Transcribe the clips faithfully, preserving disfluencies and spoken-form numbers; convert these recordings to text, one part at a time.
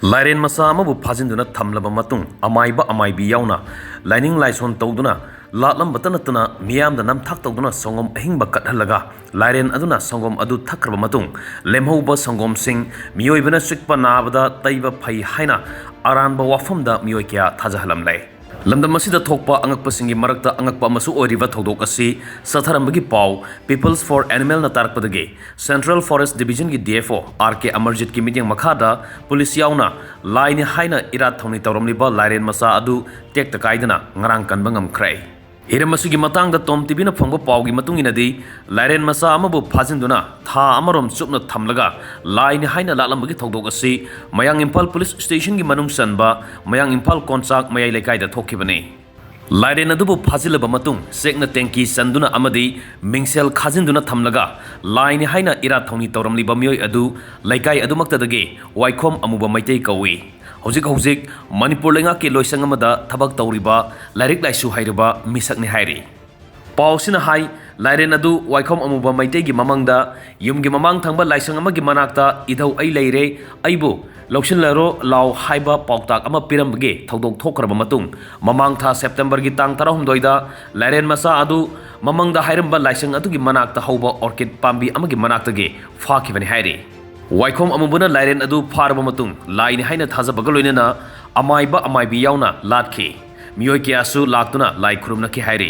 ꯂꯥꯏꯔꯦꯟ ꯃꯆꯥ ꯑꯃꯕꯨ ꯐꯥꯖꯤꯟꯗꯨꯅ ꯊꯝꯂꯕ ꯃꯇꯨꯡ, ꯑꯃꯥꯏꯕ ꯑꯃꯥꯏꯕꯤ ꯌꯥꯎꯅ ꯂꯥꯏꯅꯤꯡ ꯂꯥꯏꯁꯣꯟ ꯇꯧꯗꯨꯅ, ꯂꯥꯠꯂꯝꯕꯇ ꯅꯠꯇꯅ ꯃꯤꯌꯥꯝꯗ ꯅꯝꯊꯥꯛ ꯇꯧꯗꯨꯅ ꯁꯪꯒꯣꯝ ꯑꯍꯤꯡꯕ ꯀꯠꯍꯜꯂꯒ, ꯂꯥꯏꯔꯦꯟ ꯑꯗꯨꯅ ꯁꯪꯒꯣꯝ ꯑꯗꯨ ꯊꯛꯈ꯭ꯔꯕ ꯃꯇꯨꯡ, ꯂꯦꯝꯍꯧꯕ ꯁꯪꯒꯣꯝꯁꯤꯡ ꯃꯤꯑꯣꯏꯕꯅ ꯆꯤꯛꯄ ꯅꯥꯕꯗ ꯇꯩꯕ ꯐꯩ ꯍꯥꯏꯅ ꯑꯔꯥꯟꯕ ꯋꯥꯐꯝꯗ ꯃꯤꯑꯣꯏ ꯀꯌꯥ ꯊꯥꯖꯍꯜꯂꯝꯂꯦ꯫ ꯂꯝꯗꯝ ꯑꯁꯤꯗ ꯊꯣꯛꯄ ꯑꯉꯛꯄꯁꯤꯡꯒꯤ ꯃꯔꯛꯇ ꯑꯉꯛꯄ ꯑꯃꯁꯨ ꯑꯣꯏꯔꯤꯕ ꯊꯧꯗꯣꯛ ꯑꯁꯤ ꯆꯠꯊꯔꯝꯕꯒꯤ ꯄꯥꯎ People's for Animalꯅ ꯇꯥꯔꯛꯄꯗꯒꯤ, Central Forest Divisionꯒꯤ D F O R K ꯑꯃꯔꯖꯤꯠꯀꯤ ꯃꯤꯠꯌꯦꯡ ꯃꯈꯥꯗ ꯄꯨꯂꯤꯁ ꯌꯥꯎꯅ ꯂꯥꯏꯅꯤ ꯍꯥꯏꯅ ꯏꯔꯥꯠ ꯊꯧꯅꯤ ꯇꯧꯔꯝꯂꯤꯕ ꯂꯥꯏꯔꯦꯟ ꯃꯆꯥ ꯑꯗꯨ ꯇꯦꯛꯇ ꯀꯥꯏꯗꯅ ꯉꯔꯥꯡ ꯀꯟꯕ ꯉꯝꯈ꯭ꯔꯦ꯫ ꯍꯤꯔꯝ ꯑꯁꯤꯒꯤ ꯃꯇꯥꯡꯗ Tom TVꯅ ꯐꯪꯕ ꯄꯥꯎꯒꯤ ꯃꯇꯨꯡ ꯏꯟꯅꯗꯤ, ꯂꯥꯏꯔꯦꯟ ꯃꯆꯥ ꯑꯃꯕꯨ ꯐꯥꯖꯤꯟꯗꯨꯅ ꯊꯥ ꯑꯃꯔꯣꯝ ꯆꯨꯞꯅ ꯊꯝꯂꯒ ꯂꯥꯏꯅꯤ ꯍꯥꯏꯅ ꯂꯥꯠꯂꯝꯕꯒꯤ ꯊꯧꯗꯣꯛ ꯑꯁꯤ ꯃꯌꯥꯡ ꯏꯝꯐꯥꯜ ꯄꯨꯂꯤꯁ ꯁ꯭ꯇꯦꯁꯟꯒꯤ ꯃꯅꯨꯡ ꯆꯟꯕ ꯃꯌꯥꯡ ꯏꯝꯐꯥꯜ ꯀꯣꯟꯆꯥꯛ ꯃꯌꯥꯏ ꯂꯩꯀꯥꯏꯗ ꯊꯣꯛꯈꯤꯕꯅꯤ꯫ ꯂꯥꯏꯔꯦꯟ ꯑꯗꯨꯕꯨ ꯐꯥꯖꯤꯜꯂꯕ ꯃꯇꯨꯡ, ꯆꯦꯛꯅ ꯇꯦꯡꯀꯤ ꯆꯟꯗꯨꯅ ꯑꯃꯗꯤ ꯃꯤꯡꯁꯦꯜ ꯈꯥꯖꯤꯟꯗꯨꯅ ꯊꯝꯂꯒ ꯂꯥꯏꯅꯤ ꯍꯥꯏꯅ ꯏꯔꯥꯠ ꯊꯧꯅꯤ ꯇꯧꯔꯝꯂꯤꯕ ꯃꯤꯑꯣꯏ ꯑꯗꯨ ꯂꯩꯀꯥꯏ ꯑꯗꯨꯃꯛꯇꯗꯒꯤ ꯋꯥꯏꯈꯣꯝ ꯑꯃꯨꯕ ꯃꯩꯇꯩ ꯀꯧꯏ꯫ ꯍꯧꯖꯤꯛ ꯍꯧꯖꯤꯛ ꯃꯅꯤꯄꯨꯔ ꯂꯩꯉꯥꯛꯀꯤ ꯂꯣꯏꯁꯪ ꯑꯃꯗ ꯊꯕꯛ ꯇꯧꯔꯤꯕ ꯂꯥꯏꯔꯤꯛ ꯂꯥꯏꯁꯨ ꯍꯩꯔꯕ ꯃꯤꯁꯛꯅꯤ ꯍꯥꯏꯔꯤ꯫ ꯄꯥꯎꯁꯤꯅ ꯍꯥꯏ, ꯂꯥꯏꯔꯦꯟ ꯑꯗꯨ ꯋꯥꯏꯈꯣꯝ ꯑꯃꯨꯕ ꯃꯩꯇꯩꯒꯤ ꯃꯃꯪꯗ ꯌꯨꯝꯒꯤ ꯃꯃꯥꯡ ꯊꯪꯕ ꯂꯥꯏꯁꯪ ꯑꯃꯒꯤ ꯃꯅꯥꯛꯇ "ꯏꯙꯧ ꯑꯩ ꯂꯩꯔꯦ, ꯑꯩꯕꯨ ꯂꯧꯁꯤꯜꯂꯔꯣ ꯂꯥꯎ" ꯍꯥꯏꯕ ꯄꯥꯎꯇꯥꯛ ꯑꯃ ꯄꯤꯔꯝꯕꯒꯤ ꯊꯧꯗꯣꯛ ꯊꯣꯛꯈ꯭ꯔꯕ ꯃꯇꯨꯡ, ꯃꯃꯥꯡ ꯊꯥ ꯁꯦꯞꯇꯦꯝꯕꯔꯒꯤ ꯇꯥꯡ ꯇꯔꯥꯍꯨꯝꯗꯣꯏꯗ ꯂꯥꯏꯔꯦꯟ ꯃꯆꯥ ꯑꯗꯨ ꯃꯃꯪꯗ ꯍꯥꯏꯔꯝꯕ ꯂꯥꯏꯁꯪ ꯑꯗꯨꯒꯤ ꯃꯅꯥꯛꯇ ꯍꯧꯕ ꯑꯣꯔꯀꯤꯗ ꯄꯥꯝꯕꯤ ꯑꯃꯒꯤ ꯃꯅꯥꯛꯇꯒꯤ ꯐꯥꯈꯤꯕꯅꯤ ꯍꯥꯏꯔꯤ꯫ ꯋꯥꯏꯈꯣꯝ ꯑꯃꯨꯕꯅ ꯂꯥꯏꯔꯦꯟ ꯑꯗꯨ ꯐꯥꯔꯕ ꯃꯇꯨꯡ, ꯂꯥꯏꯅꯤ ꯍꯥꯏꯅ ꯊꯥꯖꯕꯒ ꯂꯣꯏꯅꯅ ꯑꯃꯥꯏꯕ ꯑꯃꯥꯏꯕꯤ ꯌꯥꯎꯅ ꯂꯥꯠꯈꯤ꯫ ꯃꯤꯑꯣꯏ ꯀꯌꯥꯁꯨ ꯂꯥꯛꯇꯨꯅ ꯂꯥꯏ ꯈꯨꯔꯨꯝꯅꯈꯤ ꯍꯥꯏꯔꯤ꯫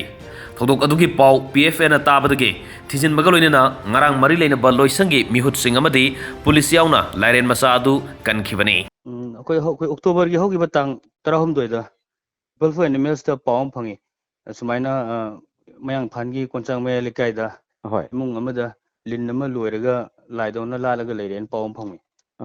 ꯊꯧꯗꯣꯛ ꯑꯗꯨꯒꯤ ꯄꯥꯎ P F Aꯅ ꯇꯥꯕꯗꯒꯤ ꯊꯤꯖꯤꯟꯕꯒ ꯂꯣꯏꯅꯅ ꯉꯔꯥꯡ ꯃꯔꯤ ꯂꯩꯅꯕ ꯂꯣꯏꯁꯪꯒꯤ ꯃꯤꯍꯨꯠꯁꯤꯡ ꯑꯃꯗꯤ ꯄꯨꯂꯤꯁ ꯌꯥꯎꯅ ꯂꯥꯏꯔꯦꯟ ꯃꯆꯥ ꯑꯗꯨ ꯀꯟꯈꯤꯕꯅꯤ꯫ ꯎꯝ, ꯑꯩꯈꯣꯏ ꯍꯧ-, ꯑꯩꯈꯣꯏ ꯑꯣꯛꯇꯣꯕꯔꯒꯤ ꯍꯧꯈꯤꯕ ꯇꯥꯡ ꯇꯔꯥꯍꯨꯝꯗꯣꯏꯗ People for Animalsꯇ ꯄꯥꯎ ꯑꯃ ꯐꯪꯉꯤ꯫ ꯑꯁꯨꯃꯥꯏꯅ, ꯑ, ꯃꯌꯥꯡ ꯏꯝꯐꯥꯜꯒꯤ ꯀꯣꯟꯆꯥꯡ ꯃꯌꯥꯏ ꯂꯩꯀꯥꯏꯗ ꯍꯣꯏ꯫ ꯏꯃꯨꯡ ꯑꯃꯗ ꯂꯤꯟ ꯑꯃ ꯂꯣꯏꯔꯒ ꯂꯥꯏꯗꯧꯅ ꯂꯥꯠꯂꯒ ꯂꯩꯔꯦꯅ ꯄꯥꯎ ꯑꯃ ꯐꯪꯉꯤ꯫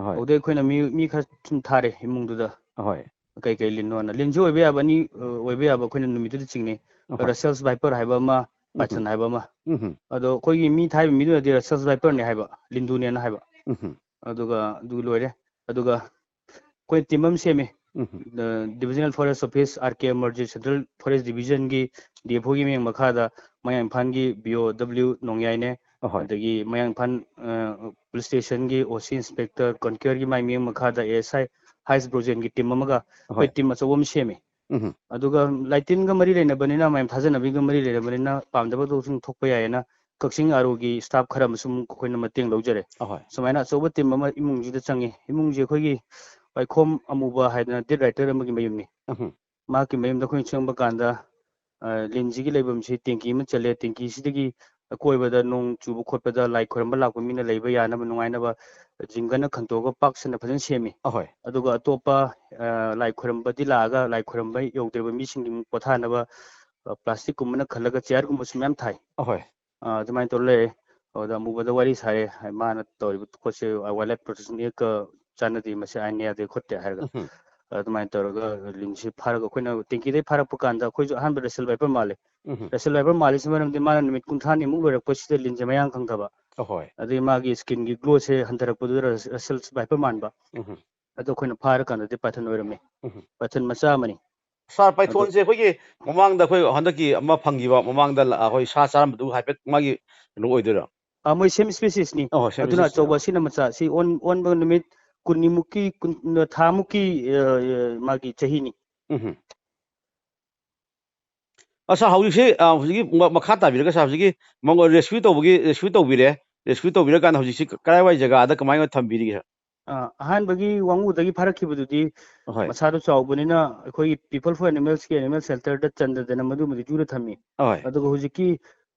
ꯍꯣꯏ꯫ ꯑꯗꯨꯗꯩ ꯑꯩꯈꯣꯏꯅ ꯃꯤ, ꯃꯤ ꯈꯔ ꯁꯨꯝ ꯊꯥꯔꯦ ꯏꯃꯨꯡꯗꯨꯗ꯫ ꯍꯣꯏ꯫ ꯀꯩ ꯀꯩ ꯂꯤꯟꯅꯣꯅ꯫ ꯂꯤꯟꯁꯨ ꯑꯣꯏꯕ ꯌꯥꯕ ꯑꯅꯤ, ꯑ, ꯑꯣꯏꯕ ꯌꯥꯕ ꯑꯩꯈꯣꯏꯅ ꯅꯨꯃꯤꯠꯇꯨꯗ ꯆꯤꯡꯅꯩ꯫ ꯍꯣꯏ꯫ Russell's viper ꯍꯥꯏꯕ ꯑꯃ, ꯎꯝ꯫ Python ꯍꯥꯏꯕ ꯑꯃ꯫ ꯎꯝ꯫ ꯑꯗꯣ ꯑꯩꯈꯣꯏꯒꯤ ꯃꯤ ꯊꯥꯔꯤꯕ ꯃꯤꯗꯨꯅꯗꯤ Russell's viperꯅꯦ ꯍꯥꯏꯕ, ꯂꯤꯟꯗꯨꯅꯦꯅ ꯍꯥꯏꯕ꯫ ꯎꯝ꯫ ꯑꯗꯨꯒ ꯑꯗꯨ ꯂꯣꯏꯔꯦ꯫ ꯑꯗꯨꯒ ꯑꯩꯈꯣꯏ team ꯑꯃ ꯁꯦꯝꯃꯤ꯫ ꯎꯝ꯫ ꯑ, Divisional Forest Office, R K Amarjit, Central Forest Divisionꯒꯤ D F Oꯒꯤ ꯃꯤꯠꯌꯦꯡ ꯃꯈꯥꯗ ꯃꯌꯥꯡ ꯏꯝꯐꯥꯜꯒꯤ B O W ꯅꯣꯡꯌꯥꯏꯅꯦ꯫ ꯑꯍꯣꯏ꯫ ꯑꯗꯒꯤ ꯃꯌꯥꯡ ꯏꯝꯐꯥꯜ, ꯑ, police stationꯒꯤ O C inspector Conquerorꯒꯤ ꯃꯥꯏ ꯃꯤꯠꯌꯦꯡ ꯃꯈꯥꯗ A S I ꯍꯥꯏꯁ ꯕ꯭ꯔꯣꯖꯦꯟꯒꯤ ꯇꯤꯝ ꯑꯃꯒ ꯑꯩꯈꯣꯏ ꯍꯣꯏ꯫ ꯇꯤꯝ ꯑꯆꯧꯕ ꯑꯃ ꯁꯦꯝꯃꯤ꯫ ꯎꯝ꯫ ꯑꯗꯨꯒ ꯂꯥꯏꯇꯤꯟꯒ ꯃꯔꯤ ꯂꯩꯅꯕꯅꯤꯅ, ꯃꯌꯥꯝ ꯊꯥꯖꯅꯕꯤꯒ ꯃꯔꯤ ꯂꯩꯅꯕꯅꯤꯅ, ꯄꯥꯝꯗꯕ ꯊꯧꯗꯣꯛꯁꯤꯡ ꯊꯣꯛꯄ ꯌꯥꯏꯌꯦꯅ ꯀꯛꯆꯤꯡ ꯑꯥꯔꯣꯒꯤ ꯁ꯭ꯇꯥꯐ ꯈꯔ ꯑꯃꯁꯨ ꯑꯩꯈꯣꯏꯅ ꯃꯇꯦꯡ ꯂꯧꯖꯔꯦ꯫ ꯑꯍꯣꯏ꯫ ꯁꯨꯃꯥꯏꯅ ꯑꯆꯧꯕ ꯇꯤꯝ ꯑꯃ ꯏꯃꯨꯡꯁꯤꯗ ꯆꯪꯉꯤ꯫ ꯏꯃꯨꯡꯁꯦ ꯑꯩꯈꯣꯏꯒꯤ ꯋꯥꯏꯈꯣꯝ ꯑꯃꯨꯕ ꯍꯥꯏꯗꯅ ꯗꯦꯠ ꯔꯥꯏꯇꯔ ꯑꯃꯒꯤ ꯃꯌꯨꯝꯅꯤ꯫ ꯎꯝ꯫ ꯃꯍꯥꯛꯀꯤ ꯃꯌꯨꯝꯗ ꯑꯩꯈꯣꯏꯅ ꯆꯪꯕ ꯀꯥꯟꯗ, ꯑ, ꯂꯤꯟꯁꯤꯒꯤ ꯂꯩꯐꯝꯁꯤ ꯇꯦꯡꯀꯤ ꯑꯃ ꯆꯜꯂꯦ꯫ ꯇꯦꯡꯀꯤꯁꯤꯗꯒꯤ ꯑꯀꯣꯏꯕꯗ ꯅꯣꯡ ꯆꯨꯕ ꯈꯣꯠꯄꯗ ꯂꯥꯏ ꯈꯣꯏꯔꯝꯕ ꯂꯥꯛꯄ ꯃꯤꯅ ꯂꯩꯕ ꯌꯥꯅꯕ ꯅꯨꯡꯉꯥꯏꯅꯕ ꯖꯤꯡꯒꯅ ꯈꯟꯇꯣꯛꯑꯒ ꯄꯥꯛ ꯁꯟꯅ ꯐꯖꯅ ꯁꯦꯝꯃꯤ꯫ ꯑꯍꯣꯏ꯫ ꯑꯗꯨꯒ ꯑꯇꯣꯞꯄ, ꯑ, ꯂꯥꯏ ꯈꯣꯏꯔꯝꯕꯗꯤ ꯂꯥꯛꯑꯒ ꯂꯥꯏ ꯈꯣꯏꯔꯝꯕ ꯌꯧꯗ꯭ꯔꯤꯕ ꯃꯤꯁꯤꯡꯒꯤ ꯄꯣꯊꯥꯅꯕ, ꯑ, ꯄ꯭ꯂꯥꯁꯇꯤꯛꯀꯨꯝꯕꯅ ꯈꯜꯂꯒ ꯆꯤꯌꯔꯒꯨꯝꯕꯁꯨ ꯃꯌꯥꯝ ꯊꯥꯏ꯫ ꯑꯍꯣꯏ꯫ ꯑ, ꯑꯗꯨꯃꯥꯏꯅ ꯇꯧꯔ ꯂꯩꯔꯦ꯫ ꯑꯗꯨꯗ ꯑꯃꯨꯕꯗ ꯋꯥꯔꯤ ꯁꯥꯔꯦ꯫ ꯃꯥꯅ ꯇꯧꯔꯤꯕ ꯄꯣꯠꯁꯦ Wildlife Protection Actꯀ ꯆꯥꯟꯅꯗꯦ, ꯃꯁꯤ ꯑꯥꯏꯟ ꯌꯥꯗꯦ ꯈꯣꯠꯇꯦ ꯍꯥꯏꯔꯒ꯫ ꯎꯝ꯫ ꯑꯗꯨꯃꯥꯏꯅ ꯇꯧꯔꯒ ꯂꯤꯟꯁꯤ ꯐꯥꯔꯒ ꯑꯩꯈꯣꯏꯅ ꯇꯦꯡꯀꯤꯗꯩ ꯐꯥꯔꯛꯄ ꯀꯥꯟꯗ ꯑꯩꯈꯣꯏꯁꯨ ꯑꯍꯥꯟꯕ Russell Viper ꯃꯥꯜꯂꯦ꯫ ꯎꯝ꯫ Russell Viper ꯃꯥꯜꯂꯤꯁꯤ ꯃꯔꯝꯗꯤ ꯃꯥꯅ ꯅꯨꯃꯤꯠ ꯀꯨꯟꯊ꯭ꯔꯥꯅꯤꯃꯨꯛ ꯂꯣꯏꯔꯛꯄꯁꯤꯗ ꯂꯤꯟꯁꯦ ꯃꯌꯥꯡ ꯀꯪꯊꯕ꯫ ꯑꯍꯣꯏ꯫ ꯑꯗꯒꯤ ꯃꯥꯒꯤ skinꯒꯤ glowꯁꯦ ꯍꯟꯊꯔꯛꯄꯗꯨꯗ Russell Viper ꯃꯥꯟꯕ꯫ ꯎꯝ꯫ ꯑꯗꯣ ꯑꯩꯈꯣꯏꯅ ꯐꯥꯔꯀꯥꯟꯗꯗꯤ python ꯑꯣꯏꯔꯝꯃꯦ꯫ ꯎꯝ꯫ Python ꯃꯆꯥ ꯑꯃꯅꯤ꯫ Sir, ꯑꯗꯣ pythonꯁꯦ ꯑꯩꯈꯣꯏꯒꯤ ꯃꯃꯥꯡꯗ ꯑꯩꯈꯣꯏ ꯍꯟꯗꯛꯀꯤ ꯑꯃ ꯐꯪꯈꯤꯕ, ꯃꯃꯥꯡꯗ ꯂ-, ꯑꯩꯈꯣꯏ ꯁꯥ ꯆꯥꯔꯝꯕꯗꯨ ꯍꯥꯏꯐꯦꯠ ꯃꯥꯒꯤ ꯀꯩꯅꯣ ꯑꯣꯏꯗꯣꯏꯔꯣ? ꯑ, ꯃꯣꯏ same speciesꯅꯤ꯫ ꯑꯣ, same ꯑꯗꯨꯅ speciesꯅꯤ꯫ ꯑꯆꯧꯕ ꯑꯁꯤꯅ ꯃꯆꯥ꯫ ꯁꯤ ꯑꯣꯟ-, ꯑꯣꯟꯕ ꯅꯨꯃꯤꯠ ꯀꯨꯟꯅꯤꯃꯨꯛꯀꯤ, ꯀꯨꯟ-, ꯊꯥꯃꯨꯛꯀꯤ, ꯑ, ꯑ, ꯃꯥꯒꯤ ꯆꯍꯤꯅꯤ꯫ ꯎꯝ꯫ ꯑ, sir, ꯍꯧꯖꯤꯛꯁꯤ, ꯑ, ꯍꯧꯖꯤꯛꯀꯤ ꯃ-, ꯃꯈꯥ ꯇꯥꯕꯤꯔꯒ, sir, ꯍꯧꯖꯤꯛꯀꯤ ꯃꯉꯣꯟ rescue ꯇꯧꯕꯒꯤ, rescue ꯇꯧꯕꯤꯔꯦ꯫ Rescue ꯇꯧꯕꯤꯔꯀꯥꯟꯗ ꯍꯧꯖꯤꯛꯁꯤ ꯀ-, ꯀꯗꯥꯏꯋꯥꯏ ꯖꯒꯥꯗ ꯀꯃꯥꯏꯅ ꯊꯝꯕꯤꯔꯤꯒꯦ, sir? ꯑ, ꯑꯍꯥꯟꯕꯒꯤ ꯋꯥꯉꯨꯗꯒꯤ ꯐꯥꯔꯛꯈꯤꯕꯗꯨꯗꯤ ꯍꯣꯏ꯫ ꯃꯁꯥꯗꯣ ꯆꯥꯎꯕꯅꯤꯅ ꯑꯩꯈꯣꯏꯒꯤ People for Animalsꯀꯤ animal shelterꯗ ꯆꯟꯗꯗꯅ ꯃꯗꯨꯃꯗꯤ ꯖꯨꯗ ꯊꯝꯃꯤ꯫ ꯍꯣꯏ꯫ ꯑꯗꯨꯒ ꯍꯧꯖꯤꯛꯀꯤ,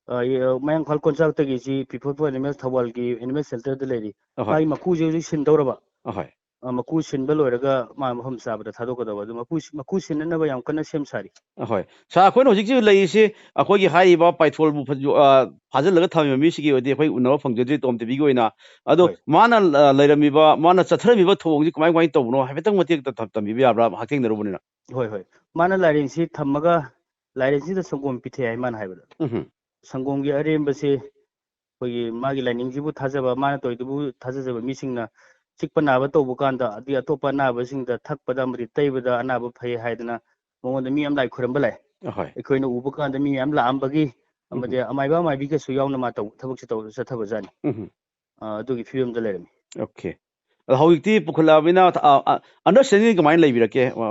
ꯑ, ꯌ-, ꯃꯌꯥꯡ ꯏꯝꯐꯥꯜ ꯀꯣꯟꯆꯥꯛꯇꯒꯤ ꯁꯤ People for Animals ꯊꯧꯕꯥꯜꯒꯤ animal shelterꯗ ꯂꯩꯔꯤ꯫ ꯑꯍꯣꯏ꯫ ꯃꯥꯒꯤ ꯃꯀꯨꯁꯦ ꯍꯧꯖꯤꯛ ꯁꯤꯟꯗꯧꯔꯕ꯫ ꯑꯍꯣꯏ꯫ ꯑ, ꯃꯀꯨ ꯁꯤꯟꯕ ꯂꯣꯏꯔꯒ ꯃꯥ ꯃꯐꯝ ꯆꯥꯕꯗ ꯊꯥꯗꯣꯛꯀꯗꯧꯕ꯫ ꯑꯗꯨ ꯃꯀꯨ ꯁꯤ-, ꯃꯀꯨ ꯁꯤꯟꯅꯅꯕ ꯌꯥꯝ ꯀꯟꯅ ꯁꯦꯝ ꯁꯥꯔꯤ꯫ ꯑꯍꯣꯏ꯫ Sir, ꯑꯩꯈꯣꯏꯅ ꯍꯧꯖꯤꯛ ꯍꯧꯖꯤꯛ ꯂꯩꯔꯤꯁꯤ ꯑꯩꯈꯣꯏꯒꯤ ꯍꯥꯏꯔꯤꯕ ꯄꯥꯏꯊꯣꯜꯕꯨ ꯐ-, ꯑ, ꯐꯥꯖꯤꯜꯂꯒ ꯊꯝꯃꯤꯕ ꯃꯤꯁꯤꯒꯤ ꯑꯣꯏꯗꯤ ꯑꯩꯈꯣꯏ ꯎꯅꯕ ꯐꯪꯖꯗ꯭ꯔꯤ, ꯇꯣꯝ ꯇꯤꯚꯤꯒꯤ ꯑꯣꯏꯅ꯫ ꯑꯗꯣ ꯍꯣꯏ꯫ ꯃꯥꯅ, ꯑ, ꯂꯩꯔꯝꯃꯤꯕ, ꯃꯥꯅ ꯆꯠꯊꯔꯝꯃꯤꯕ ꯊꯧꯑꯣꯡꯁꯤ ꯀꯃꯥꯏ, ꯀꯃꯥꯏꯅ ꯇꯧꯕꯅꯣ ꯍꯥꯏꯐꯦꯠꯇꯪ ꯃꯇꯦꯛꯇ ꯊꯝ-, ꯇꯝꯕꯤꯕ ꯌꯥꯕ꯭ꯔꯥ? ꯍꯛꯊꯦꯡꯅꯔꯨꯕꯅꯤꯅ꯫ ꯍꯣꯏ, ꯍꯣꯏ꯫ ꯃꯥꯅ ꯂꯥꯏꯔꯦꯟꯁꯤ ꯊꯝꯃꯒ ꯂꯥꯏꯔꯦꯟꯁꯤꯗ ꯁꯪꯒꯣꯝ ꯄꯤꯊꯛꯑꯦ ꯍꯥꯏ ꯃꯥꯅ ꯍꯥꯏꯕꯗ꯫ ꯎꯝ꯫ ꯁꯪꯒꯣꯝꯒꯤ ꯑꯔꯦꯝꯕꯁꯤ ꯑꯩꯈꯣꯏꯒꯤ ꯃꯥꯒꯤ ꯂꯥꯏꯅꯤꯡꯁꯤꯕꯨ ꯊꯥꯖꯕ, ꯃꯥꯅ ꯇꯧꯔꯤꯗꯨꯕꯨ ꯊꯥꯖꯖꯕ ꯃꯤꯁꯤꯡꯅ ꯆꯤꯛꯄ ꯅꯥꯕ ꯇꯧꯕ ꯀꯥꯟꯗ, ꯑꯗꯒꯤ ꯑꯇꯣꯞꯄ ꯑꯅꯥꯕꯁꯤꯡꯗ ꯊꯛꯄꯗ ꯑꯃꯗꯤ ꯇꯩꯕꯗ ꯑꯅꯥꯕ ꯐꯩ ꯍꯥꯏꯗꯅ ꯃꯉꯣꯟꯗ ꯃꯤ ꯌꯥꯝ ꯂꯥꯏ ꯈꯨꯔꯝꯕ ꯂꯥꯛꯑꯦ꯫ ꯑꯍꯣꯏ꯫ ꯑꯩꯈꯣꯏꯅ ꯎꯕ ꯀꯥꯟꯗ ꯃꯤ ꯃꯌꯥꯝ ꯂꯥꯛꯑꯝꯕꯒꯤ, ꯎꯝ꯫ ꯑꯃꯗꯤ ꯑꯃꯥꯏꯕ ꯑꯃꯥꯏꯕꯤꯒꯁꯨ ꯌꯥꯎꯅ ꯃꯥ ꯇꯧ-, ꯊꯕꯛꯁꯦ ꯇꯧꯔ ꯆꯠꯊꯕꯖꯥꯠꯅꯤ꯫ ꯎꯝ꯫ ꯑ, ꯑꯗꯨꯒꯤ ꯐꯤꯕꯝꯗ ꯂꯩꯔꯝꯃꯤ꯫ Okay꯫ ꯑꯗꯣ ꯍꯧꯖꯤꯛꯇꯤ ꯄꯨꯈꯠꯂꯛꯑꯕꯅꯤꯅ, ꯑ, ꯑ, understanding ꯀꯃꯥꯏꯅ ꯂꯩꯕꯤꯔꯛꯀꯦ? ꯑ,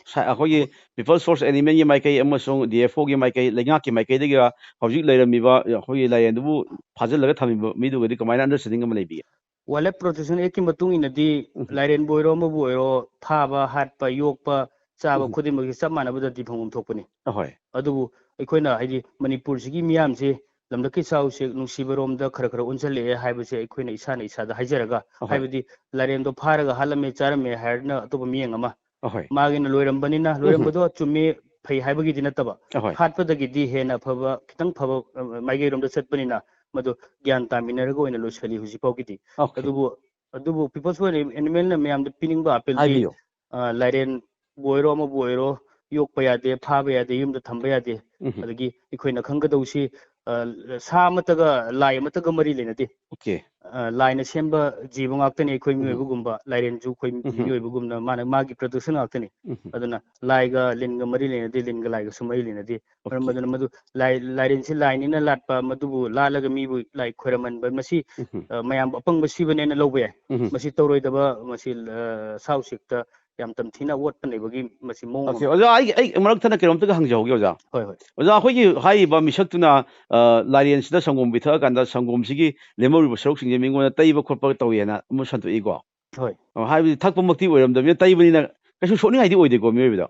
ꯁ-, ꯑꯩꯈꯣꯏꯒꯤ People's Force Animal ꯒꯤ ꯃꯥꯏꯀꯩ ꯑꯃꯁꯨꯡ D F O ꯒꯤ ꯃꯥꯏꯀꯩ, ꯂꯩꯉꯥꯛꯀꯤ ꯃꯥꯏꯀꯩꯗꯒꯤꯔ, ꯍꯧꯖꯤꯛ ꯂꯩꯔꯝꯃꯤꯕ ꯑꯩꯈꯣꯏꯒꯤ ꯂꯥꯏꯔꯦꯟꯗꯨꯕꯨ ꯐꯥꯖꯤꯜꯂꯒ ꯊꯝꯃꯤꯕ ꯃꯤꯗꯨꯒꯗꯤ ꯀꯃꯥꯏꯅ understanding ꯑꯃ ꯂꯩꯕꯤꯒꯦ? Wildlife Protection Act ꯀꯤ ꯃꯇꯨꯡ ꯏꯟꯅꯗꯤ, ꯎꯝ꯫ ꯂꯥꯏꯔꯦꯟꯕꯨ ꯑꯣꯏꯔꯣ, ꯑꯃꯕꯨ ꯑꯣꯏꯔꯣ, ꯐꯥꯕ, ꯍꯥꯠꯄ, ꯌꯣꯛꯄ, ꯆꯥꯕ ꯎꯝ꯫ ꯈꯨꯗꯤꯡꯃꯛꯁꯤ ꯆꯞ ꯃꯥꯟꯅꯕ ꯗꯟꯗꯤ ꯐꯪꯐꯝ ꯊꯣꯛꯄꯅꯤ꯫ ꯑꯍꯣꯏ꯫ ꯑꯗꯨꯕꯨ ꯑꯩꯈꯣꯏꯅ, ꯍꯥꯏꯗꯤ, ꯃꯅꯤꯄꯨꯔꯁꯤꯒꯤ ꯃꯤꯌꯥꯝꯁꯤ ꯂꯝꯂꯛꯀꯤ ꯁꯥ ꯎꯆꯦꯛ ꯅꯨꯡꯁꯤꯕꯔꯣꯝꯗ ꯈꯔ ꯈꯔ ꯑꯣꯟꯁꯤꯜꯂꯛꯑꯦ ꯍꯥꯏꯕꯁꯦ ꯑꯩꯈꯣꯏꯅ ꯏꯁꯥꯅ ꯏꯁꯥꯗ ꯍꯥꯏꯖꯔꯒ, ꯑꯍꯣꯏ꯫ ꯍꯥꯏꯕꯗꯤ ꯂꯥꯏꯔꯦꯟꯗꯣ ꯐꯥꯔꯒ ꯍꯥꯠꯂꯝꯃꯦ, ꯆꯥꯔꯝꯃꯦ ꯍꯥꯏꯔꯅ ꯑꯇꯣꯞꯄ ꯃꯤꯠꯌꯦꯡ ꯑꯃ, ꯑꯍꯣꯏ꯫ ꯃꯥꯒꯤꯅ ꯂꯣꯏꯔꯝꯕꯅꯤꯅ, ꯎꯝ꯫ ꯂꯣꯏꯔꯝꯕꯗꯣ ꯆꯨꯝꯃꯤ, ꯐꯩ ꯍꯥꯏꯕꯒꯤꯗꯤ ꯅꯠꯇꯕ, ꯑꯍꯣꯏ꯫ ꯍꯥꯠꯄꯗꯒꯤꯗꯤ ꯍꯦꯟꯅ ꯑꯐꯕ, ꯈꯤꯇꯪ ꯐꯕ, ꯑ, ꯃꯥꯏꯀꯩꯔꯣꯝꯗ ꯆꯠꯄꯅꯤꯅ, ꯃꯗꯨ ꯒ꯭ꯌꯥꯟ ꯇꯥꯃꯤꯟꯅꯔꯒ ꯑꯣꯏꯅ ꯂꯣꯏꯁꯤꯜꯂꯤ ꯍꯧꯖꯤꯛ ꯐꯥꯎꯒꯤꯗꯤ꯫ ꯑꯣꯀꯦ꯫ ꯑꯗꯨꯕꯨ, ꯑꯗꯨꯕꯨ People's Force Animal ꯅ ꯃꯌꯥꯝꯗ ꯄꯤꯅꯤꯡꯕ appeal ꯗꯤ, ꯍꯥꯏꯕꯤꯌꯨ꯫ ꯑ, ꯂꯥꯏꯔꯦꯟꯕꯨ ꯑꯣꯏꯔꯣ, ꯑꯃꯕꯨ ꯑꯣꯏꯔꯣ, ꯌꯣꯛꯄ ꯌꯥꯗꯦ, ꯐꯥꯕ ꯌꯥꯗꯦ, ꯌꯨꯝꯗ ꯊꯝꯕ ꯌꯥꯗꯦ꯫ ꯎꯝ꯫ ꯑꯗꯒꯤ ꯑꯩꯈꯣꯏꯅ ꯈꯪꯒꯗꯧꯁꯤ, ꯑ, ꯁꯥ ꯑꯃꯠꯇꯒ, ꯂꯥꯏ ꯑꯃꯠꯇꯒ ꯃꯔꯤ ꯂꯩꯅꯗꯦ꯫ ꯑꯣꯀꯦ꯫ ꯑ, ꯂꯥꯏꯅ ꯁꯦꯝꯕ ꯖꯤꯕ ꯉꯥꯛꯇꯅꯤ ꯑꯩꯈꯣꯏ ꯎꯝ꯫ ꯃꯤꯑꯣꯏꯕꯒꯨꯝꯕ, ꯂꯥꯏꯔꯦꯟꯁꯨ ꯑꯩꯈꯣꯏ ꯎꯝ꯫ ꯃꯤꯑꯣꯏꯕꯒꯨꯝꯅ ꯃꯥꯅ ꯃꯥꯒꯤ production ꯉꯥꯛꯇꯅꯤ꯫ ꯎꯝ꯫ ꯑꯗꯨꯅ ꯂꯥꯏꯒ ꯂꯤꯟꯒ ꯃꯔꯤ ꯂꯩꯅꯗꯦ, ꯂꯤꯟꯒ ꯂꯥꯏꯒꯁꯨ ꯃꯔꯤ ꯂꯩꯅꯗꯦ꯫ ꯃꯔꯝ ꯑꯣꯀꯦ꯫ ꯑꯗꯨꯅ ꯃꯗꯨ ꯂꯥꯏ-, ꯂꯥꯏꯔꯦꯟꯁꯤ ꯂꯥꯏꯅꯤꯅ ꯂꯥꯠꯄ, ꯃꯗꯨꯕꯨ ꯂꯥꯠꯂꯒ ꯃꯤꯕꯨ ꯂꯥꯏ ꯈꯣꯏꯔꯝꯍꯟꯕ, ꯃꯁꯤ, ꯎꯝ꯫ ꯑ, ꯃꯌꯥꯝꯕꯨ ꯑꯄꯪꯕ ꯁꯤꯕꯅꯦꯅ ꯂꯧꯕ ꯌꯥꯏ꯫ ꯎꯝ꯫ ꯃꯁꯤ ꯇꯧꯔꯣꯏꯗꯕ, ꯃꯁꯤ, ꯑ, ꯁꯥ ꯎꯆꯦꯛꯇ ꯌꯥꯝ ꯇꯝꯊꯤꯅ ꯑꯣꯠꯄ ꯅꯩꯕꯒꯤ ꯃꯁꯤ ꯃꯑꯣꯡ ꯑꯣꯀꯦ, ꯑꯃ꯫ ꯑꯣꯖꯥ, ꯑꯩꯒꯤ, ꯑꯩ ꯃꯔꯛ ꯊꯠꯅ ꯀꯩꯅꯣꯝꯇꯒ ꯍꯪꯖꯍꯧꯒꯦ, ꯑꯣꯖꯥ꯫ ꯍꯣꯏ, ꯍꯣꯏ꯫ ꯑꯣꯖꯥ, ꯑꯩꯈꯣꯏꯒꯤ ꯍꯥꯏꯔꯤꯕ ꯃꯤꯁꯛꯇꯨꯅ, ꯑ, ꯂꯥꯏꯔꯦꯟꯁꯤꯗ ꯁꯪꯒꯣꯝ ꯄꯤꯊꯛꯑꯀꯥꯟꯗ ꯁꯪꯒꯣꯝꯁꯤꯒꯤ ꯂꯦꯝꯍꯧꯔꯤꯕ ꯁꯔꯨꯛꯁꯤꯡꯁꯦ ꯃꯤꯉꯣꯟꯗ ꯇꯩꯕ ꯈꯣꯠꯄ ꯇꯧꯏ ꯍꯥꯏꯅ ꯑꯃ ꯁꯟꯗꯣꯛꯏꯀꯣ꯫ ꯍꯣꯏ꯫ ꯑ, ꯍꯥꯏꯕꯗꯤ ꯊꯛꯄꯃꯛꯇꯤ ꯑꯣꯏꯔꯝꯗꯕꯅꯤꯅ ꯇꯩꯕꯅꯤꯅ ꯀꯩꯁꯨ ꯁꯣꯛꯅꯤꯡꯉꯥꯏꯗꯤ ꯑꯣꯏꯗꯦꯀꯣ ꯃꯤꯑꯣꯏꯕꯗ?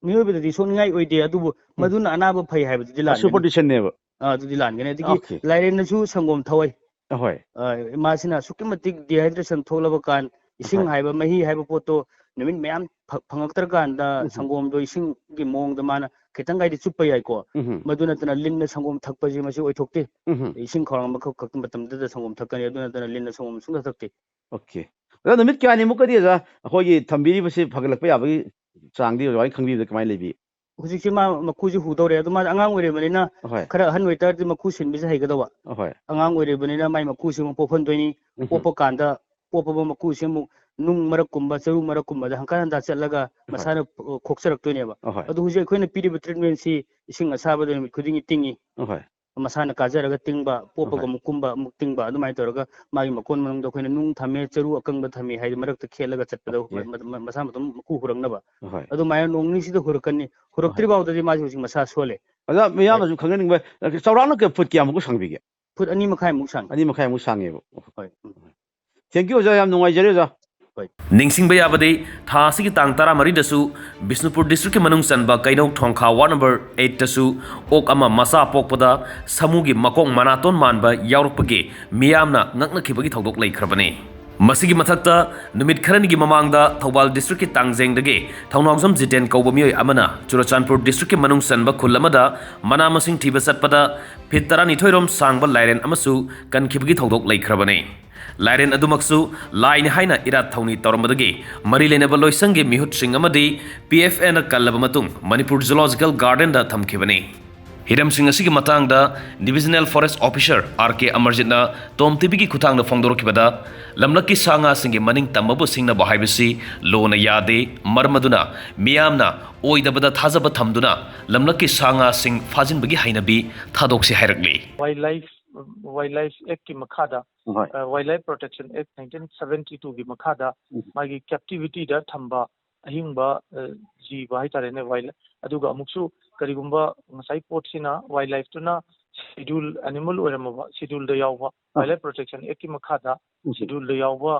ꯃꯤꯑꯣꯏꯕꯗꯗꯤ ꯁꯣꯛꯅꯤꯡꯉꯥꯏ ꯑꯣꯏꯗꯦ, ꯑꯗꯨꯕꯨ ꯎꯝ꯫ ꯃꯗꯨꯅ ꯑꯅꯥꯕ ꯐꯩ ꯍꯥꯏꯕꯗꯨꯗꯤ ꯑ, ꯂꯥꯟꯒꯅꯤ꯫ Superstition ꯅꯦꯕ꯫ ꯑ, ꯑꯗꯨꯗꯤ ꯂꯥꯟꯒꯅꯤ꯫ ꯑꯗꯒꯤ ꯑꯣꯀꯦ꯫ ꯂꯥꯏꯔꯦꯟꯅꯁꯨ ꯁꯪꯒꯣꯝ ꯊꯧꯋꯦ꯫ ꯑꯍꯣꯏ꯫ ꯑ, ꯃꯥꯁꯤꯅ ꯑꯁꯨꯛꯀꯤ ꯃꯇꯤꯛ dehydration ꯊꯣꯛꯂꯕ ꯀꯥꯟ, ꯏꯁꯤꯡ ꯑꯍꯣꯏ꯫ ꯍꯥꯏꯕ, ꯃꯍꯤ ꯍꯥꯏꯕ ꯄꯣꯠꯇꯣ ꯅꯨꯃꯤꯠ ꯃꯌꯥꯝ ꯐ-, ꯐꯪꯉꯛꯇ꯭ꯔꯀꯥꯟꯗ ꯎꯝ꯫ ꯁꯪꯒꯣꯝꯗꯣ ꯏꯁꯤꯡꯒꯤ ꯃꯑꯣꯡꯗ ꯃꯥꯅ ꯈꯤꯇꯪ ꯍꯥꯏꯗꯤ ꯆꯨꯞꯄ ꯌꯥꯏꯀꯣ꯫ ꯎꯝ꯫ ꯃꯗꯨ ꯅꯠꯇꯅ ꯂꯤꯟꯅ ꯁꯪꯒꯣꯝ ꯊꯛꯄꯁꯤ ꯃꯁꯤ ꯑꯣꯏꯊꯣꯛꯇꯦ꯫ ꯎꯝ꯫ ꯏꯁꯤꯡ ꯈꯧꯔꯥꯡꯕ ꯈꯛ, ꯈꯛ ꯃꯇꯝꯗꯨꯗ ꯁꯪꯒꯣꯝ ꯊꯛꯀꯅꯤ, ꯑꯗꯨ ꯅꯠꯇꯅ ꯂꯤꯟꯅ ꯁꯪꯒꯣꯝ ꯁꯨꯡꯊꯛ ꯊꯛꯇꯦ꯫ ꯑꯣꯀꯦ꯫ ꯑꯣꯖꯥ, ꯅꯨꯃꯤꯠ ꯀꯌꯥꯅꯤꯃꯨꯛꯀꯗꯤ, ꯑꯣꯖꯥ, ꯑꯩꯈꯣꯏꯒꯤ ꯊꯝꯕꯤꯔꯤꯕꯁꯤ ꯐꯒꯠꯂꯛꯄ ꯌꯥꯕꯒꯤ ꯆꯥꯡꯗꯤ, ꯑꯣꯖꯥ ꯍꯣꯏꯅ ꯈꯪꯕꯤꯕꯗ ꯀꯃꯥꯏꯅ ꯂꯩꯕꯤ? ꯍꯧꯖꯤꯛꯁꯤ ꯃꯥ ꯃꯀꯨꯁꯤ ꯍꯨꯗꯧꯔꯦ꯫ ꯑꯗꯨ ꯃꯥ ꯑꯉꯥꯡ ꯑꯣꯏꯔꯤꯕꯅꯤꯅ, ꯑꯍꯣꯏ꯫ ꯈꯔ ꯑꯍꯟ ꯑꯣꯏꯇꯥꯔꯗꯤ ꯃꯀꯨ ꯁꯤꯟꯕꯁꯤ ꯍꯩꯒꯗꯧꯕ꯫ ꯑꯍꯣꯏ꯫ ꯑꯉꯥꯡ ꯑꯣꯏꯔꯤꯕꯅꯤꯅ ꯃꯥꯏ ꯃꯀꯨꯁꯤ ꯑꯃꯨꯛ ꯄꯣꯞꯍꯟꯗꯣꯏꯅꯤ꯫ ꯎꯝ꯫ ꯄꯣꯞꯄ ꯀꯥꯟꯗ, ꯄꯣꯞꯄꯕ ꯃꯀꯨꯁꯤ ꯑꯃꯨꯛ ꯅꯨꯡ ꯃꯔꯛꯀꯨꯝꯕ, ꯆꯔꯨ ꯃꯔꯛꯀꯨꯝꯕꯗ ꯍꯪꯀꯠ ꯍꯟꯗꯥ ꯆꯠꯂꯒ ꯑꯍꯣꯏ꯫ ꯃꯁꯥꯅ, ꯑ, ꯈꯣꯛꯆꯔꯛꯇꯣꯏꯅꯦꯕ꯫ ꯑꯍꯣꯏ꯫ ꯑꯗꯨ ꯍꯧꯖꯤꯛ ꯑꯩꯈꯣꯏꯅ ꯄꯤꯔꯤꯕ treatment ꯁꯤ ꯏꯁꯤꯡ ꯑꯁꯥꯕꯗ ꯅꯨꯃꯤꯠ ꯈꯨꯗꯤꯡꯒꯤ ꯇꯤꯡꯉꯤ꯫ ꯑꯍꯣꯏ꯫ ꯃꯁꯥꯅ ꯀꯥꯖꯔꯒ ꯇꯤꯡꯕ, ꯄꯣꯞꯄꯒ ꯑꯃꯨꯛ ꯀꯨꯝꯕ, ꯑꯃꯨꯛ ꯇꯤꯡꯕ, ꯑꯗꯨꯃꯥꯏꯅ ꯇꯧꯔꯒ ꯃꯥꯒꯤ ꯃꯀꯣꯟ ꯃꯅꯨꯡꯗ ꯑꯩꯈꯣꯏꯅ ꯅꯨꯡ ꯊꯝꯃꯦ, ꯆꯔꯨ ꯑꯀꯪꯕ ꯊꯝꯃꯦ ꯍꯥꯏꯗꯤ ꯃꯔꯛꯇ ꯈꯦꯠꯂꯒ ꯆꯠꯄꯗ ꯃ-, ꯃ-, ꯃꯁꯥ ꯃꯇꯣꯝ ꯃꯀꯨ ꯍꯨꯔꯛꯅꯕ꯫ ꯑꯗꯨꯃꯥꯏꯅ ꯅꯣꯡ ꯅꯤꯅꯤꯁꯤꯗ ꯍꯨꯔꯛꯀꯅꯤ꯫ ꯍꯨꯔꯛꯇ꯭ꯔꯤ ꯐꯥꯎꯗꯗꯤ ꯃꯥꯁꯦ ꯍꯧꯖꯤꯛ ꯃꯁꯥ ꯁꯣꯜꯂꯦ꯫ ꯑꯣꯖꯥ, ꯃꯤꯌꯥꯝꯅꯁꯨ ꯈꯪꯖꯅꯤꯡꯕ, ꯆꯥꯎꯔꯥꯛꯅ ꯀꯌꯥ, ꯐꯨꯠ ꯀꯌꯥꯃꯨꯛꯀ ꯁꯥꯡꯕꯤꯒꯦ? ꯐꯨꯠ ꯑꯅꯤ ꯃꯈꯥꯏꯃꯨꯛ ꯁꯥꯡꯉꯤ꯫ ꯍꯣꯏ꯫ ꯎꯝ꯫ Thank you, ꯑꯣꯖꯥ, ꯌꯥꯝ ꯅꯨꯡꯉꯥꯏꯖꯔꯦ, ꯑꯣꯖꯥ꯫ ꯍꯣꯏ꯫ ꯅꯤꯡꯁꯤꯡꯕ ꯌꯥꯕꯗꯤ, ꯊꯥ ꯑꯁꯤꯒꯤ ꯇꯥꯡ ꯇꯔꯥꯃꯔꯤꯗꯁꯨ ꯕꯤꯁꯅꯨꯄꯨꯔ district ꯀꯤ ꯃꯅꯨꯡ ꯆꯟꯕ ꯀꯩꯅꯧ ꯊꯣꯡꯈꯥ ward number eight ꯇꯁꯨ ꯑꯣꯛ ꯑꯃ ꯃꯆꯥ ꯄꯣꯛꯄꯗ ꯁꯥꯃꯨꯒꯤ ꯃꯀꯣꯛ ꯃꯅꯥꯇꯣꯟ ꯃꯥꯟꯕ ꯌꯥꯎꯔꯛꯄꯒꯤ ꯃꯤꯌꯥꯝꯅ ꯉꯛꯅꯈꯤꯕꯒꯤ ꯊꯧꯗꯣꯛ ꯂꯩꯈ꯭ꯔꯕꯅꯤ꯫ ꯃꯁꯤꯒꯤ ꯃꯊꯛꯇ, ꯅꯨꯃꯤꯠ ꯈꯔꯅꯤꯒꯤ ꯃꯃꯥꯡꯗ ꯊꯧꯕꯥꯜ district ꯀꯤ ꯇꯥꯡꯖꯦꯡꯗꯒꯤ ꯊꯧꯅꯥꯎꯖꯝ ꯖꯤꯇꯦꯟ ꯀꯧꯕ ꯃꯤꯑꯣꯏ ꯑꯃꯅ ꯆꯨꯔꯆꯥꯟꯄꯨꯔ district ꯀꯤ ꯃꯅꯨꯡ ꯆꯟꯕ ꯈꯨꯜ ꯑꯃꯗ ꯃꯅꯥ ꯃꯁꯤꯡ ꯊꯤꯕ ꯆꯠꯄꯗ ꯐꯤꯠ ꯇꯔꯥꯅꯤꯊꯣꯏ ꯔꯣꯝ ꯁꯥꯡꯕ ꯂꯥꯏꯔꯦꯟ ꯑꯃꯁꯨ ꯀꯟꯈꯤꯕꯒꯤ ꯊꯧꯗꯣꯛ ꯂꯩꯈ꯭ꯔꯕꯅꯤ꯫ ꯂꯥꯏꯔꯦꯟ ꯑꯗꯨꯃꯛꯁꯨ ꯂꯥꯏꯅꯤ ꯍꯥꯏꯅ ꯏꯔꯥꯠ ꯊꯧꯅꯤ ꯇꯧꯔꯝꯕꯗꯒꯤ ꯃꯔꯤ ꯂꯩꯅꯕ ꯂꯣꯏꯁꯪꯒꯤ ꯃꯤꯍꯨꯠꯁꯤꯡ ꯑꯃꯗꯤ P F N ꯅ ꯀꯜꯂꯕ ꯃꯇꯨꯡ ꯃꯅꯤꯄꯨꯔ Zoological Garden ꯗ ꯊꯝꯈꯤꯕꯅꯤ꯫ ꯍꯤꯔꯝꯁꯤꯡ ꯑꯁꯤꯒꯤ ꯃꯇꯥꯡꯗ Divisional Forest Officer R K ꯑꯃꯔꯖꯤꯠꯅ ꯇꯣꯝ ꯇꯤꯚꯤꯒꯤ ꯈꯨꯠꯊꯥꯡꯗ ꯐꯣꯡꯗꯣꯔꯛꯈꯤꯕꯗ, ꯂꯝꯂꯛꯀꯤ ꯁꯥ ꯉꯥꯁꯤꯡꯒꯤ ꯃꯅꯤꯡ ꯇꯝꯕꯕꯨ ꯁꯤꯡꯅꯕ ꯍꯥꯏꯕꯁꯤ ꯂꯣꯅ ꯌꯥꯗꯦ, ꯃꯔꯝ ꯑꯗꯨꯅ ꯃꯤꯌꯥꯝꯅ ꯑꯣꯏꯗꯕꯗ ꯊꯥꯖꯕ ꯊꯝꯗꯨꯅ ꯂꯝꯂꯛꯀꯤ ꯁꯥ ꯉꯥꯁꯤꯡ ꯐꯥꯖꯤꯟꯕꯒꯤ ꯍꯩꯅꯕꯤ ꯊꯥꯗꯣꯛꯁꯤ ꯍꯥꯏꯔꯛꯂꯤ꯫ Wildlife, Wildlife Act ꯀꯤ ꯃꯈꯥꯗ, ꯍꯣꯏ꯫ ꯑ, Wildlife Protection Act nineteen seventy two ꯒꯤ ꯃꯈꯥꯗ ꯎꯝ꯫ ꯃꯥꯒꯤ captivity ꯗ ꯊꯝꯕ ꯑꯍꯤꯡꯕ, ꯑ, ꯖꯤꯕ ꯍꯥꯏꯇꯥꯔꯦꯅꯦ, wild, ꯑꯗꯨꯒ ꯑꯃꯨꯛꯁꯨ ꯀꯔꯤꯒꯨꯝꯕ ꯉꯁꯥꯏ ꯄꯣꯠꯁꯤꯅ, wildlife ꯇꯨꯅ schedule animal ꯑꯣꯏꯔꯝꯃꯕ, schedule ꯗ ꯌꯥꯎꯕ, ꯑꯥ꯫ Wildlife Protection Act ꯀꯤ ꯃꯈꯥꯗ ꯎꯝ꯫ Schedule ꯗ ꯌꯥꯎꯕ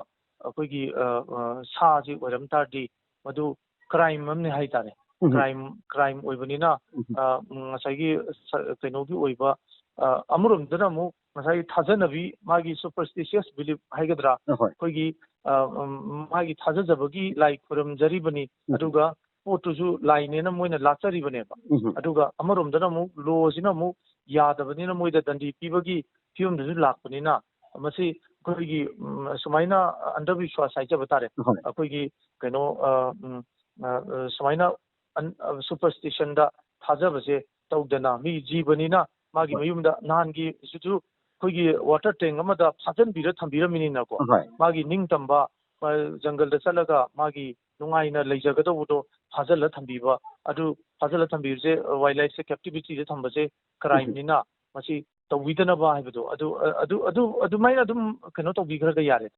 ꯑꯩꯈꯣꯏꯒꯤ, ꯑ, ꯑ, ꯁꯥꯁꯤ ꯑꯣꯏꯔꯝ ꯇꯥꯔꯗꯤ, ꯃꯗꯨ crime ꯑꯃꯅꯤ ꯍꯥꯏꯇꯥꯔꯦ꯫ ꯎꯝ꯫ Crime, crime ꯑꯣꯏꯕꯅꯤꯅ, ꯎꯝ꯫ ꯑ, ꯉꯁꯥꯏꯒꯤ ꯁ-, ꯀꯩꯅꯣꯒꯤ ꯑꯣꯏꯕ, ꯑ, ꯑꯃꯔꯣꯝꯗꯅ ꯑꯃꯨꯛ ꯉꯁꯥꯏꯒꯤ ꯊꯥꯖꯅꯕꯤ, ꯃꯥꯒꯤ superstitious belief ꯍꯥꯏꯒꯗ꯭ꯔꯥ, ꯑ, ꯍꯣꯏ꯫ ꯑꯩꯈꯣꯏꯒꯤ, ꯑ, ꯎꯝ, ꯃꯥꯒꯤ ꯊꯥꯖꯖꯕꯒꯤ ꯂꯥꯏ ꯈꯨꯔꯨꯝꯖꯔꯤꯕꯅꯤ, ꯎꯝ꯫ ꯑꯗꯨꯒ ꯄꯣꯠꯇꯨꯁꯨ ꯂꯥꯏꯅꯦꯅ ꯃꯣꯏꯅ ꯂꯥꯠꯆꯔꯤꯕꯅꯦꯕ꯫ ꯎꯝ꯫ ꯑꯗꯨꯒ ꯑꯃꯔꯣꯝꯗꯅ ꯑꯃꯨꯛ ꯂꯣꯁꯤꯅ ꯑꯃꯨꯛ ꯌꯥꯗꯕꯅꯤꯅ ꯃꯣꯏꯗ ꯗꯟꯗꯤ ꯄꯤꯕꯒꯤ ꯐꯤꯕꯝꯗꯁꯨ ꯂꯥꯛꯄꯅꯤꯅ, ꯃꯁꯤ ꯑꯩꯈꯣꯏꯒꯤ, ꯎꯝ, ꯁꯨꯃꯥꯏꯅ ꯑꯟꯙꯕꯤꯁ꯭ꯋꯥꯁ ꯍꯥꯏꯖꯕ ꯇꯥꯔꯦ꯫ ꯍꯣꯏ꯫ ꯑꯩꯈꯣꯏꯒꯤ ꯀꯩꯅꯣ, ꯑ, ꯎꯝ, ꯑ, ꯑ, ꯁꯨꯃꯥꯏꯅ ꯑꯟ-, ꯑ, superstition ꯗ ꯊꯥꯖꯕꯁꯦ ꯇꯧꯗꯅ, ꯃꯤ ꯖꯤꯕꯅꯤꯅ ꯃꯥꯒꯤ ꯍꯣꯏ꯫ ꯃꯌꯨꯝꯗ ꯅꯍꯥꯟꯒꯤ ꯁꯤꯁꯨ ꯑꯩꯈꯣꯏꯒꯤ water tank ꯑꯃꯗ ꯐꯥꯖꯤꯟꯕꯤꯔ ꯊꯝꯕꯤꯔꯝꯃꯤꯅꯤꯅꯀꯣ꯫ ꯍꯣꯏ꯫ ꯃꯥꯒꯤ ꯅꯤꯡꯇꯝꯕ, ꯑ, ꯖꯪꯒꯜꯗ ꯆꯠꯂꯒ ꯃꯥꯒꯤ ꯅꯨꯡꯉꯥꯏꯅ ꯂꯩꯖꯒꯗꯧꯕꯗꯣ ꯐꯥꯖꯤꯜꯂ ꯊꯝꯕꯤꯕ, ꯑꯗꯨ ꯐꯥꯖꯤꯜꯂ ꯊꯝꯕꯤꯕꯁꯦ, wildlife ꯁꯦ captivity ꯗ ꯊꯝꯕꯁꯦ crime ꯅꯤꯅ, ꯃꯁꯤ ꯇꯧꯕꯤꯗꯅꯕ ꯍꯥꯏꯕꯗꯣ, ꯑꯗꯨ, ꯑꯗꯨ, ꯑꯗꯨ, ꯑꯗꯨꯃꯥꯏꯅ ꯑꯗꯨꯝ ꯀꯩꯅꯣ ꯇꯧꯕꯤꯈ꯭ꯔꯒ ꯌꯥꯔꯦ꯫